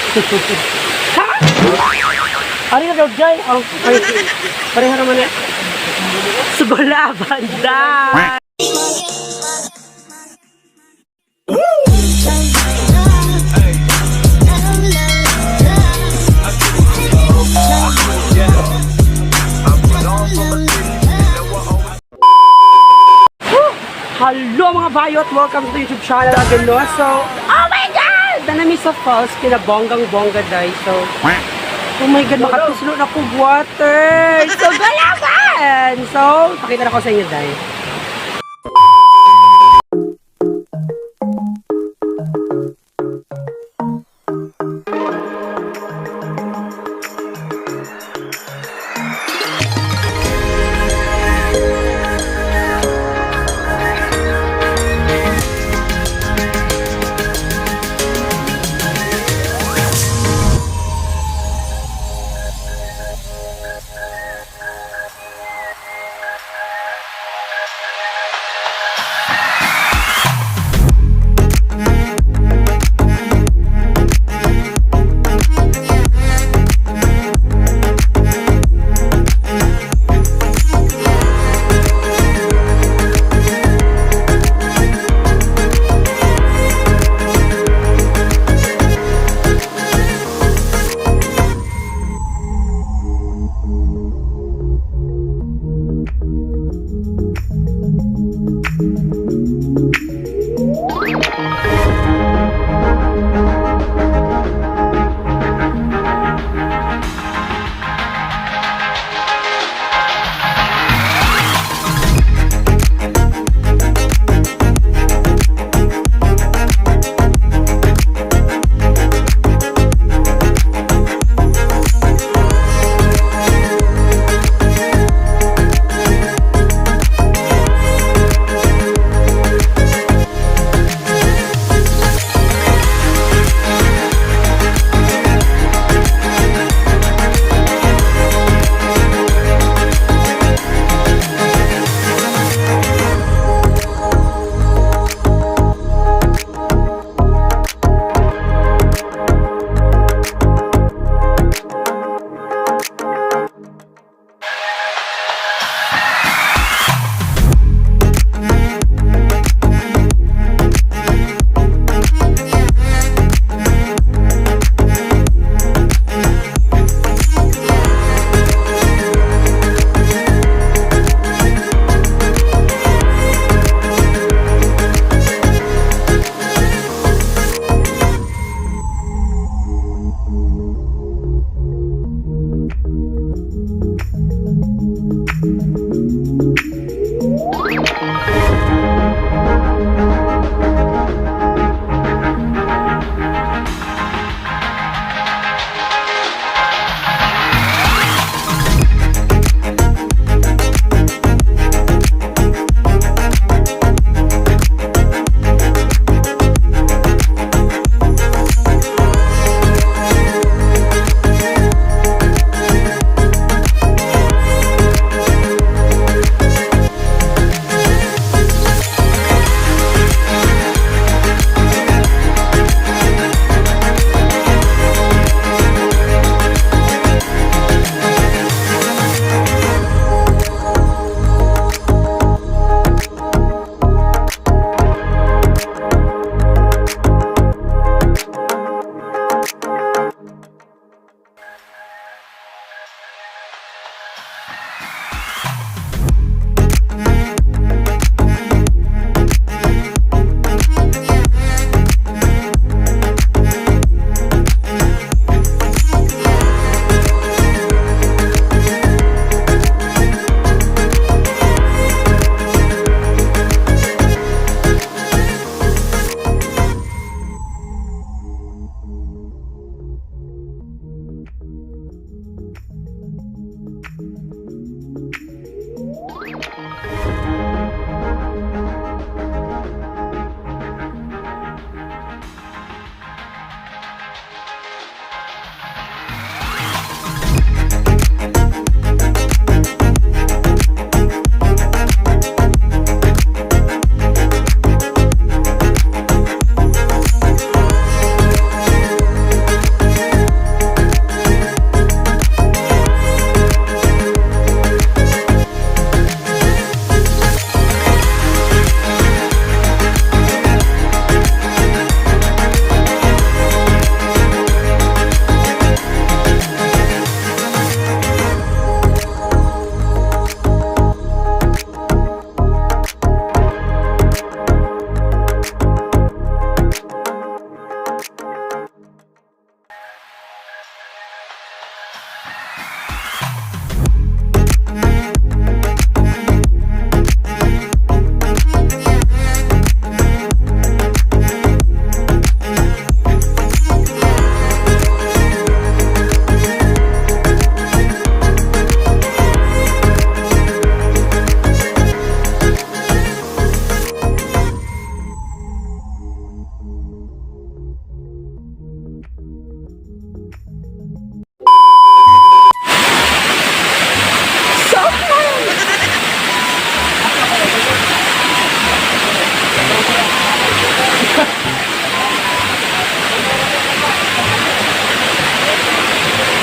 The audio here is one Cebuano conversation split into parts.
Ha? Ari na daw, Jai. Oh, ay, pareha naman eh. Sugulaban, dai! Hello, mga bayot! Welcome to the YouTube channel again, no? So, oh my God! Nanami sa falls, kinabonggang-bongga, day. So, oh my God, makatuslo na ko water! So, galaban! So, pakita na ko sa inyo, day.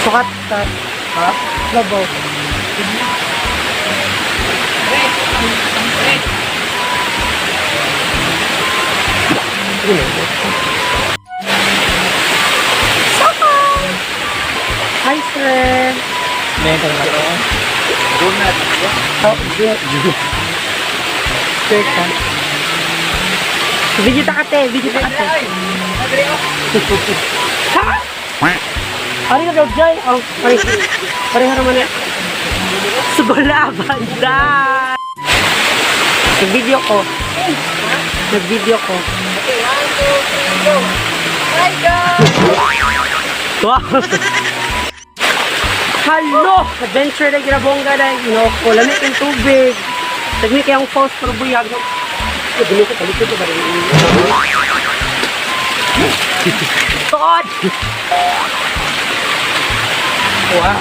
Sukat ta. Ha? Labaw. Hi, sir. Meron ka na to. Donut. Oh, good. Sir ka. Video ta kate, video ta kate. Ha? Ari ka daw, Jai. Oh, pare. Pareho naman eh. Sugula, banda. Nag-video ko. Nag-video ko. Okay, one, two, three, go! Hi, guys! Wow! Hello! Adventure na ginabongga na. Ginoo ko. Lamig yung tubig. Tagmi kayong falls pero buyag. Ginoo ko, palikod ko ba rin? God! Wow!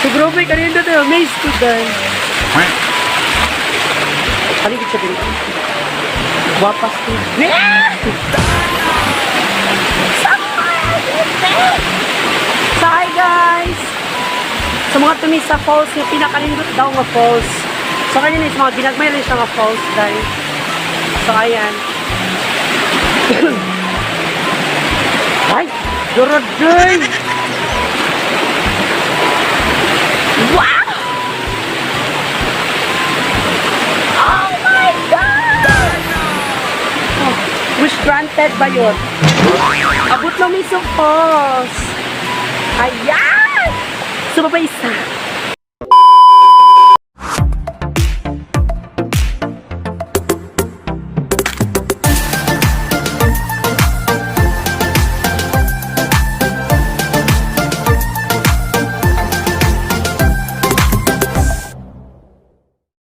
So grabe, kanina tayo. Amazed ko dahil. Palikod siya din. Wapas tubig. So hi guys! Sa mga tumi sa falls, yung pinakalindot daw nga falls. So kanina is mga ginagmay rin siya nga falls dahil. So ayan. Ay! Dorodoy! Wow! Oh my God! Oh, wish granted ba yun? Abot lang may sa falls. Ayan! So, baba isa.